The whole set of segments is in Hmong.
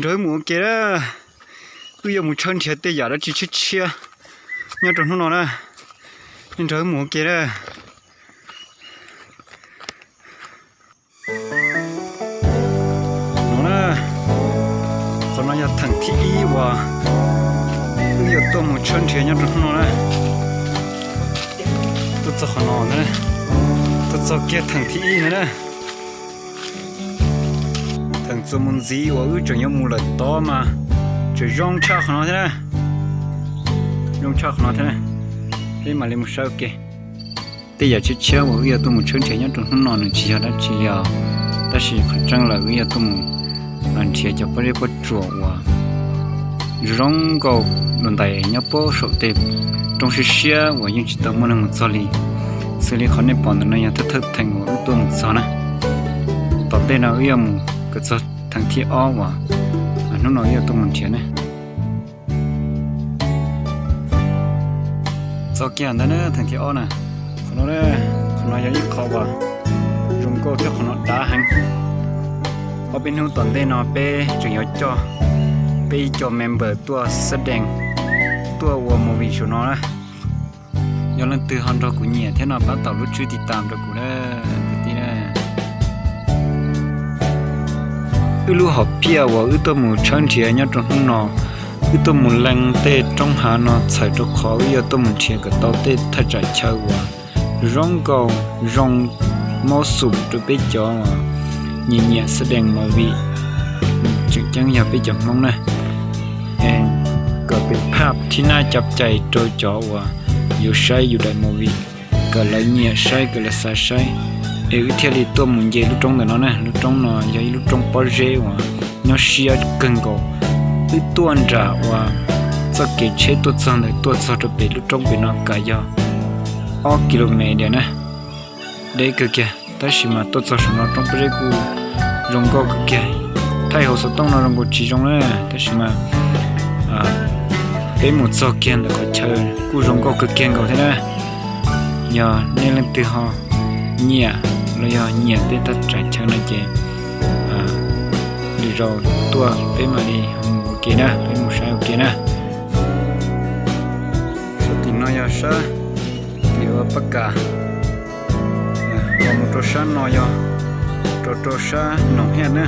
Nrog wb mus ua ke na, wb yuav mus tshawb nrhiav tej yam dab tsi tshiab tshiab nyob rau hnub no na. Nej nrog wb mus ua ke na. No na, qhov no yog theem thib ib uas wb yuav tuaj mus tshawb nrhiav nyob rau hnub no na. Tuaj txog qhov no ntag, tuaj txog kiag theem thib ib ntag na. Theem txuas mus ntxiv uas wb tseem yuav mus lawm tod mas tseem zoo tshaj qhov no thiab na. Zoo tshaj qhov no thiab na. Peb mam li mus saib ua ke. Tej yam tshiab tshiab uas wb yuav tuaj mus tshawb nrhiav nyob rau hnub no nws tsis yog dab tsi li os, tab sis qhov tseeb lawm wb yuav tuaj mus nrhiav cov pob zeb pob tsuas uas zoo nkauj dua ntais nyob puag saum tej roob siab siab uas yeej tsis tau muaj neeg mus txog li. Xws li qhov nej pom ntawm no yog thawj thawj theem uas wb tuaj mus txog na. Tom ntej no wb yuav mus kom txog theem thib ob uas hnub no wb yuav tuaj mus nrhiav na. Txog kiag ntawd na, theem thib ob na. Qhov no, qhov no yog ib qho uas zoo nkauj thiab qhov no dav heev. Ob peb hnub tom ntej no peb tseem yuav coj peb ib co member tuaj xab dees, tuaj ua movie saum no na. Yog leej twg ho nrog kuv nyiam thiab no pab taus lub tswb tiv tam rau kuv na, kwv tij na. Wb lub hom phiaj uas wb tuaj mus tshawb nrhiav nyob rau hnub no, wb tuaj mus lees tej roob hav no txhawm rau qhov wb yuav tuaj mus nrhiav kom tau tej thaj tsam chaw uas zoo nkauj, zoo maub xum rau peb cov uas nyiam nyiam xab dees movie, tseem ceeb yog peb cov Hmoob na. Kom pem phaj thib nab cov cai rau cov uas yuav saib yus daim movie, kom lawv nyiam saib, kom lawv xav saib, es wb thiaj li tuaj mus nce lub roob ntawm no na. Lub roob no yog ib lub roob pob zeb uas nyob siab kawg nkaus. Wb tuaj nram uas txoj kev tsheb tuaj txog ntawd tuaj txog rau pem lub roob pem no kam yog ob kilomev diam na. Deb kawg kiag, tab sis mas tuaj txog saum no roob pob zeb kuj zoo nkauj kawg kiag. Thaij hauv xov tooj no zoo nkaus tsis zoo na, tab sis mas peb mus txog kiag ntawm qhov chaw kuj zoo nkauj kawg kiag nkaus thiab na. Yog nej leej twg ho nyiam los yog nyiam tej thaj tsam chaw no ces lwm zaus tuaj peb mam li mus ua ke na, peb mus saib ua ke na. Sab tim no yog sab tim uas Paj Kam, los mus rau sab no yog rau rau sab Noom Hiaj na.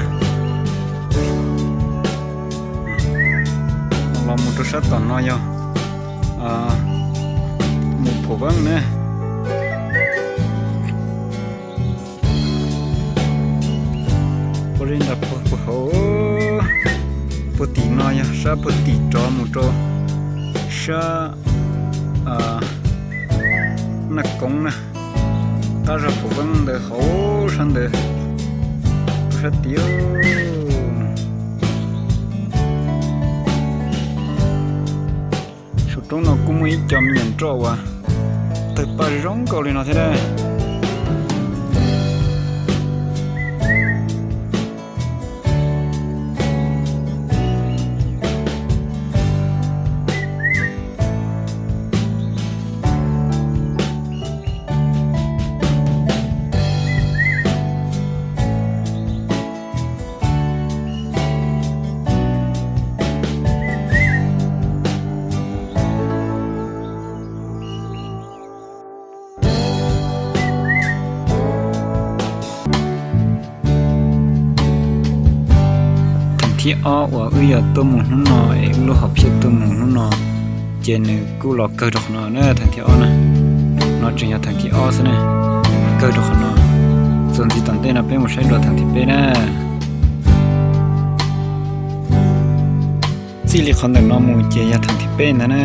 Los mus rau sab tom no yog mus Phuv Veeb na. Puag zeb nram puag hauv, puag tim no yog sab puag tim rov mus rau sab Naj Koob na. Qab zog Phuv Veeb ntawd hauv sab ntawd, puag sab tid. Saum roob no kuj muaj ib co me nyuam nroj uas tawg paj zoo nkauj li no thiab na. Theem thib ob uas wb yog tuaj mus hnub no es wb lub hom phiaj tuaj mus hnub no, ces nws kuj los kawg rau qhov no na, theem thib ob na. No tseem yog theem thib ob xwb na, kawg rau qhov no. Txuas ntxiv tom ntej no peb mus saib dua theem thib peb na. Txij li qhov ntawm no mus ces yog theem thib peb ntag na.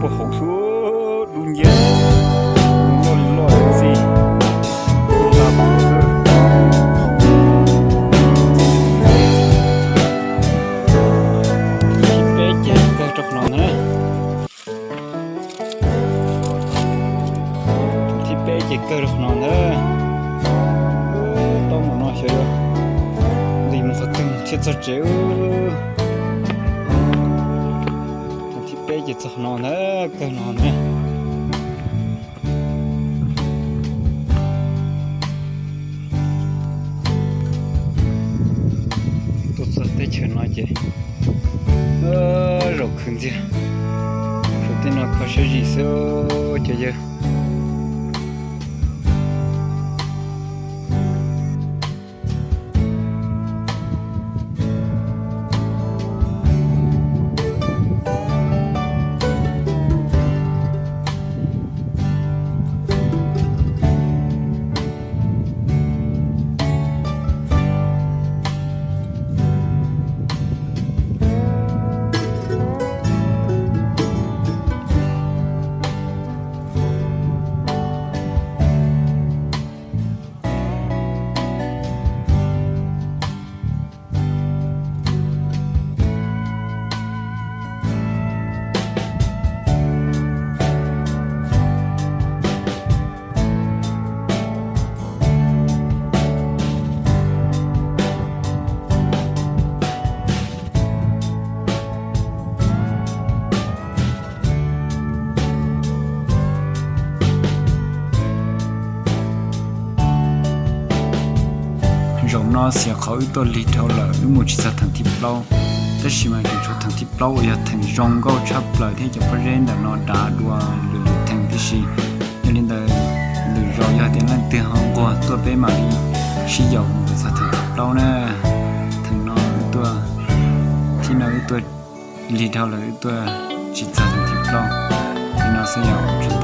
Hauv xwb, dub nciab, loj li loj txiv. Thib peb ces kawg rau qhov no ntag. Thib peb ces kawg rau qhov no ntag. Tau mus no xyov yuav nqis mus qhov twg thiaj txog tsev. Thib peb ces txog qhov no ntag, kawg no ntag. Tuaj txog teb chaws no ces zaum khwv ntxiag, saum tej no kho siab zim xwb cov yawg. Zaum no xyov qhov wb tuaj lig dhau lawm, wb mus tsis txog theem thib plaub, tab sis mas tseem tshuav theem thib plaub uas yog theem zoo nkauj tshaj plaws thiab cov pob zeb ntawm no dav dua lwm lwm theem tib si. Yog li ntawd, lwm zaus yog tias leej twg ho nquag tuaj peb mam li sib yaum mus txog theem thib plaub na. Theem no wb tuaj, thib no wb tuaj lig dhau lawm, wb tuaj tsis txog theem thib plaub. Li no xwb yom, tsaug